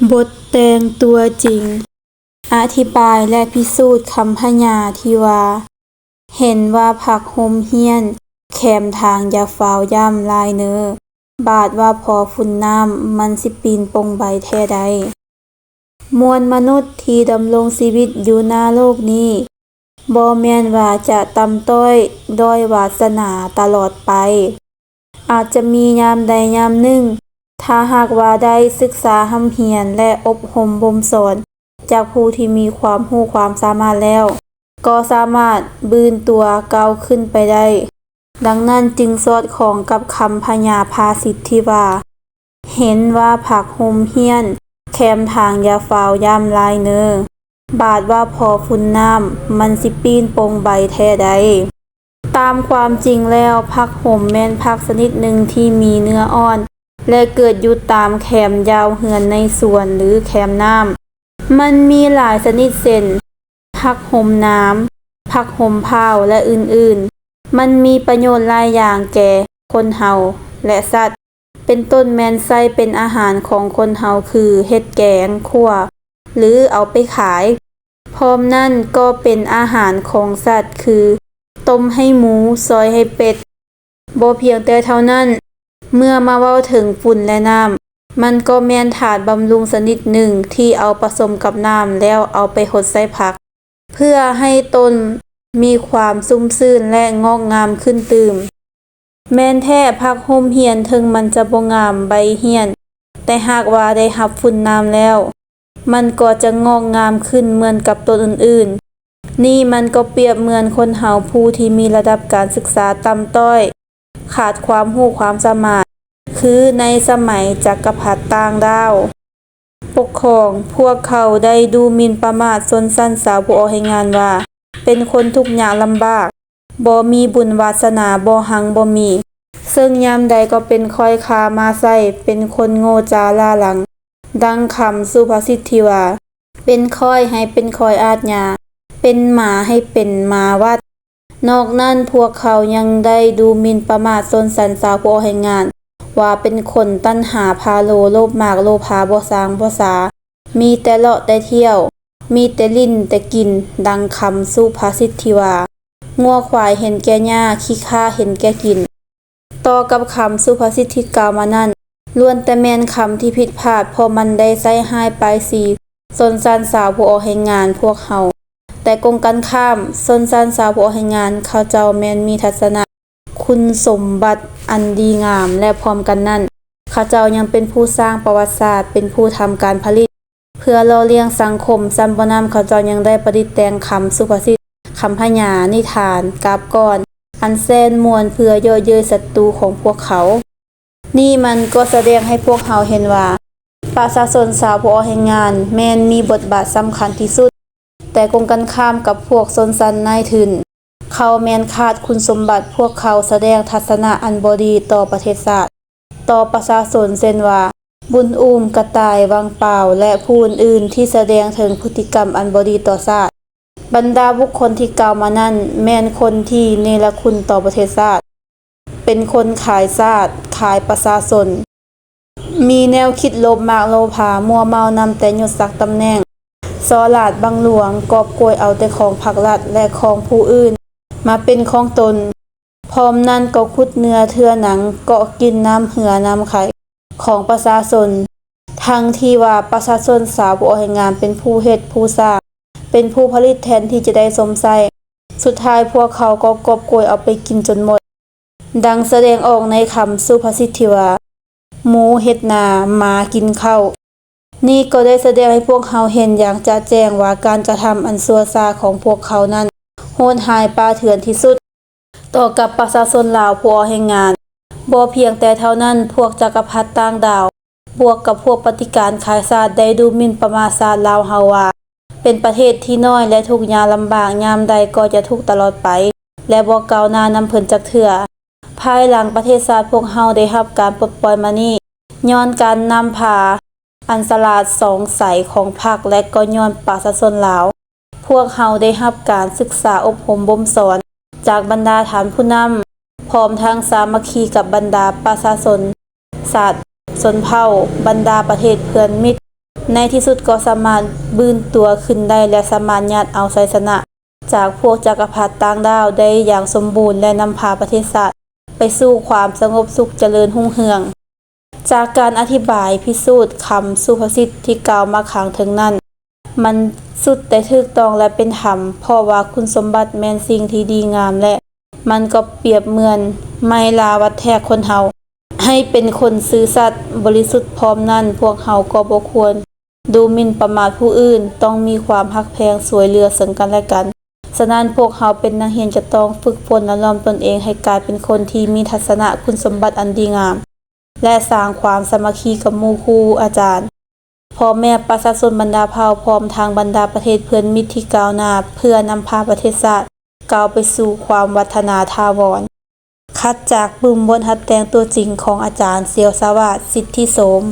ບົດແຕ່ງຕົວຈິງ ອະທິບາຍ ແລະ ພິສູດຄຳພະຍາທີ່ວ່າ ເຫັນວ່າພັກຮົ່ມຮ້ຽນແຄມທາງຢ່າຟ້າວຢ້ຳຫຼາຍເນີ, ບາດວ່າພໍຝຸ່ນນ້ຳ ມັນຊິປີ້ນປົ່ງໄບແທ້ໃດ. ມວນມະນຸດທີ່ດຳລົງຊີວິດຢູ່ໜ້າໂລກນີ້ ບໍ່ແມ່ນວ່າຈະຕ່ຳຕ້ອຍດ້ອຍວາສະໜາຕະຫຼອດໄປ. ອາດຈະມີຍາມໃດຍາມໜຶ່ງ, ຖ້າຫາກວ່າໄດ້ສຶກສາຮ່ຳຮຽນ ແລະ ອົບຮົມບົ່ມສອນຈາກຜູ້ທີ່ມີຄວາມຮູ້ຄວາມສາມາດແລ້ວ, ກໍສາມາດບືນຕົວກ້າວຂຶ້ນໄປໄດ້. ດັ່ງນັ້ນຈຶ່ງສອດຄ່ອງກັບຄຳພະຍາພາສິດທີ່ວ່າ, ເຫັນວ່າພັກຮົ່ມຮ້ຽນແຄມທາງຢ່າຟ້າວຢ້ຳຫຼາຍເນີ, ບາດວ່າພໍຝຸ່ນນ້ຳ ມັນຊິປີ້ນປົ່ງໄບແທ້ໃດ. ຕາມຄວາມຈິງແລ້ວ, ຜັກຮົ່ມແມ່ນຜັກຊະນິດໜຶ່ງທີ່ມີເນື້ອອ່ອນ ແລະ ເກີດຢູ່ຕາມແຄມຢາວເຮືອນໃນສວນ ຫຼື ແຄມນ້ຳ. ມັນມີຫຼາຍຊະນິດເຊັ່ນ ຜັກຮົ່ມໜາມ, ຜັກຮົ່ມພ້າວ ແລະ ອື່ນໆ. ມັນມີປະໂຫຍດຫຼາຍຢ່າງແກ່ຄົນເຮົາ ແລະ ສັດ. ເປັນຕົ້ນແມ່ນໃຊ້ເປັນອາຫານຂອງຄົນເຮົາ ຄືເຮັດແກງ, ຂົ້ວ ຫຼື ເອົາໄປຂາຍ. ພ້ອມນັ້ນກໍເປັນອາຫານຂອງສັດ ຄືຕົ້ມໃຫ້ໝູ, ຊອຍໃຫ້ເປັດ. ບໍ່ພຽງແຕ່ເທົ່ານັ້ນ, ເມື່ອມາເວົ້າເຖິງຝຸ່ນ ແລະ ນ້ຳ, ມັນກໍແມ່ນທາດບຳລຸງຊະນິດໜຶ່ງທີ່ເອົາປະສົມກັບນ້ຳ ແລ້ວເອົາໄປຫົດໃສ່ຜັກ ເພື່ອໃຫ້ຕົ້ນມີຄວາມຊຸ່ມຊື່ນ ແລະ ງອກງາມຂຶ້ນຕື່ມ. ແມ່ນແທ້, ຜັກຮົ່ມຮ້ຽນເຖິງມັນຈະບໍ່ງາມໃບຮ້ຽນ, ແຕ່ຫາກວ່າໄດ້ຮັບຝຸ່ນນ້ຳແລ້ວ, ມັນກໍຈະງອກງາມຂຶ້ນເໝືອນກັບຕົ້ນອື່ນໆ. ນີ້ມັນກໍປຽບເໝືອນຄົນເຮົາຜູ້ທີ່ມີລະດັບການສຶກສາຕ່ຳຕ້ອຍ, ຂາດຄວາມຮູ້ຄວາມສາມາດ, ຄືໃນສະໄໝຈັກກະພັດຕ່າງດາວ ປົກຄອງ, ພວກເຂົາໄດ້ດູໝິ່ນປະໝາດຊົນຊັ້ນຊາວຜູ້ອອກແຮງງານວ່າ ເປັນຄົນທຸກຍາກລຳບາກ, ບໍ່ມີບຸນວາສະໜາ, ບໍ່ຮັ່ງບໍ່ມີ, ເຊິ່ງຍາມໃດກໍເປັນຂ້ອຍຂ້າມາໃສ່, ເປັນຄົນໂງ່ຈ້າລ້າຫຼັງ, ດັ່ງຄຳສຸພາສິດທີ່ວ່າ, ເປັນຂ້ອຍໃຫ້ເປັນຂ້ອຍອາດຍາ, ເປັນໝາໃຫ້ເປັນໝາວັດ. ນອກນັ້ນ, ພວກເຂົາຍັງໄດ້ດູໝິ່ນປະໝາດຊົນຊັ້ນຊາວຜູ້ອອກແຮງງານ ວ່າເປັນຄົນຕັນຫາພາໂລ, ໂລບມາກໂລພາ, ບໍ່ສ້າງບໍ່ສາ, ມີແຕ່ເລາະແຕ່ທ່ຽວ, ມີແຕ່ຫຼິ້ນແຕ່ກິນ, ດັ່ງຄຳສຸພາສິດທີ່ວ່າ, ງົວຄວາຍເຫັນແກ່ຫຍ້າ, ຂີ້ຂ້າເຫັນແກ່ກິນ. ຕໍ່ກັບຄຳສຸພາສິດທີ່ກ່າວມານັ້ນ, ລ້ວນແຕ່ແມ່ນຄຳທີ່ຜິດພາດ, ເພາະມັນໄດ້ໃສ່ຮ້າຍປ້າຍສີຊົນຊັ້ນຊາວຜູ້ອອກແຮງງານພວກເຮົາ. ແຕ່ກົງກັນຂ້າມ, ຊົນຊັ້ນຊາວຜູ້ອອກແຮງງານເຂົາເຈົ້າແມ່ນມີທັດສະນະຄຸນສົມບັດອັນດີງາມ, ແລະ ພ້ອມກັນນັ້ນ, ເຂົາເຈົ້າຍັງເປັນຜູ້ສ້າງປະຫວັດສາດ, ເປັນຜູ້ທຳການຜະລິດ ເພື່ອຫຼໍ່ລ້ຽງສັງຄົມ, ຊ້ຳບໍ່ໜຳເຂົາເຈົ້າຍັງໄດ້ປະດິດແຕ່ງຄຳສຸພາສິດ, ຄຳພະຍາ, ນິທານ, ກາບກອນ ອັນແສນມ່ວນເພື່ອເຍາະເຍີ້ຍສັດຕູຂອງພວກເຂົາ. ນີ້ມັນກໍສະແດງໃຫ້ພວກເຮົາເຫັນວ່າ ປະຊາຊົນຊາວຜູ້ອອກແຮງງານແມ່ນມີບົດບາດສຳຄັນທີ່ສຸດ, ແຕ່ກົງກັນຂ້າມກັບພວກຊົນຊັ້ນນາຍທຶນ, ເຂົາແມ່ນຂາດຄຸນສົມບັດ, ພວກເຂົາສະແດງທັດສະນະອັນບໍ່ດີຕໍ່ປະເທດຊາດ, ຕໍ່ປະຊາຊົນ, ເຊັ່ນວ່າ ບຸນອູມ, ກະຕ່າຍວັງປາວ ແລະ ຜູ້ອື່ນໆ ທີ່ສະແດງເຖິງພຶດຕິກຳອັນບໍ່ດີຕໍ່ຊາດ. ບັນດາບຸກຄົນທີ່ກ່າວມານັ້ນ ແມ່ນຄົນທີ່ເນລະຄຸນຕໍ່ປະເທດຊາດ, ເປັນຄົນຂາຍຊາດ, ຂາຍປະຊາຊົນ, ມີແນວຄິດໂລບມາກໂລພາ, ມົວເມົານຳແຕ່ຍົດສັກຕຳແໜ່ງ, ສໍ້ລາດບັງຫຼວງ, ກອບໂກຍເອົາແຕ່ຂອງພັກລັດ ແລະ ຂອງຜູ້ອື່ນມາເປັນຂອງຕົນ. ພ້ອມນັ້ນກໍຂຸດເນື້ອເຖື່ອໜັງ, ເກາະກິນນ້ຳເຫືອນ້ຳໄຂຂອງປະຊາຊົນ, ທັງທີ່ວ່າປະຊາຊົນຊາວຜູ້ອອກແຮງງານເປັນຜູ້ເຮັດຜູ້ສ້າງ, ເປັນຜູ້ຜະລິດແທນທີ່ຈະໄດ້ຊົມໃຊ້. ສຸດທ້າຍພວກເຂົາກໍກອບໂກຍເອົາໄປກິນຈົນໝົດ. ດັ່ງສະແດງອອກໃນຄຳສຸພາສິດທີ່ວ່າ, ໝູເຮັດນາ, ໝາກິນເຂົ້າ. ນີ້ກໍໄດ້ສະແດງໃຫ້ພວກເຮົາເຫັນຢ່າງຈະແຈ້ງວ່າການກະທຳອັນຊົ່ວຊ້າຂອງພວກເຂົານັ້ນໂຫດຮ້າຍປ່າເຖື່ອນທີ່ສຸດ ຕໍ່ກັບປະຊາຊົນລາວຜູ້ອອກແຮງງານ. ບໍ່ພຽງແຕ່ເທົ່ານັ້ນ, ພວກຈັກກະພັດຕ່າງດາວ ບວກກັບພວກປະຕິການຂາຍຊາດໄດ້ດູໝິ່ນປະໝາດຊາດລາວເຮົາວ່າ ເປັນປະເທດທີ່ນ້ອຍ ແລະ ທຸກຍາກລຳບາກ, ຍາມໃດກໍຈະທຸກຕະຫຼອດໄປ ແລະ ບໍ່ກ້າວໜ້ານຳເພິ່ນຈັກເທື່ອ. ພາຍຫຼັງປະເທດຊາດພວກເຮົາໄດ້ຮັບການປົດປ່ອຍມານີ້ ຍ້ອນການນຳພາອັນສະຫຼາດສ່ອງໃສຂອງພັກ ແລະ ກໍຍ້ອນປະຊາຊົນລາວ. ພວກເຮົາໄດ້ຮັບການສຶກສາອົບຮົມບົ່ມສອນຈາກບັນດາທ່ານຜູ້ນຳ, ພ້ອມທັງສາມັກຄີກັບບັນດາປະຊາຊົນ ຊາດ, ຊົນເຜົ່າ, ບັນດາປະເທດເພື່ອນມິດ, ໃນທີ່ສຸດກໍສາມາດບືນຕົວຂຶ້ນໄດ້ ແລະ ສາມາດຍາດເອົາໄຊຊະນະຈາກພວກຈັກກະພັດຕ່າງດ້າວໄດ້ຢ່າງສົມບູນ ແລະ ນຳພາປະເທດຊາດໄປສູ່ຄວາມສະຫງົບສຸກຈະເລີນຮຸ່ງເຮືອງ. ຈາກການອະທິບາຍພິສູດຄຳສຸພາສິດທີ່ກ່າວມາຂ້າງເທິງນັ້ນ, ມັນສຸດແຕ່ຖືກຕ້ອງ ແລະ ເປັນທຳ, ເພາະວ່າຄຸນສົມບັດແມ່ນສິ່ງທີ່ດີງາມ ແລະ ມັນກໍປຽບເໝືອນໄມ້ລາວັດແທກຄົນເຮົາໃຫ້ເປັນຄົນຊື່ສັດ, ບໍລິສຸດ. ພ້ອມນັ້ນ, ພວກເຮົາກໍບໍ່ຄວນດູໝິ່ນປະໝາດຜູ້ອື່ນ, ຕ້ອງມີຄວາມຮັກແພງຊ່ວຍເຫຼືອເຊິ່ງກັນແລະກັນ. ສະນັ້ນ, ພວກເຮົາເປັນນັກຮຽນຈະຕ້ອງຝຶກຝົນ ແລະ ຫຼອມຕົນເອງໃຫ້ກາຍເປັນຄົນທີ່ມີທັດສະນະຄຸນສົມບັດອັນດີງາມ ແລະ ສ້າງຄວາມສາມັກຄີກັບໝູ່ຄູ່ອາຈານ, ພໍ່ແມ່ປະຊາຊົນບັນດາເຜົ່າ ພ້ອມທັງບັນດາປະເທດເພື່ອນມິດທີ່ກ້າວໜ້າ ເພື່ອນຳພາປະເທດຊາດກ້າວໄປສູ່ຄວາມວັດທະນາຖາວອນ. ຄັດຈາກປຶ້ມບົດຫັດແຕ່ງຕົວຈິງຂອງອາຈານ ສຽວສະຫວາດ ສິດທິໂສມ.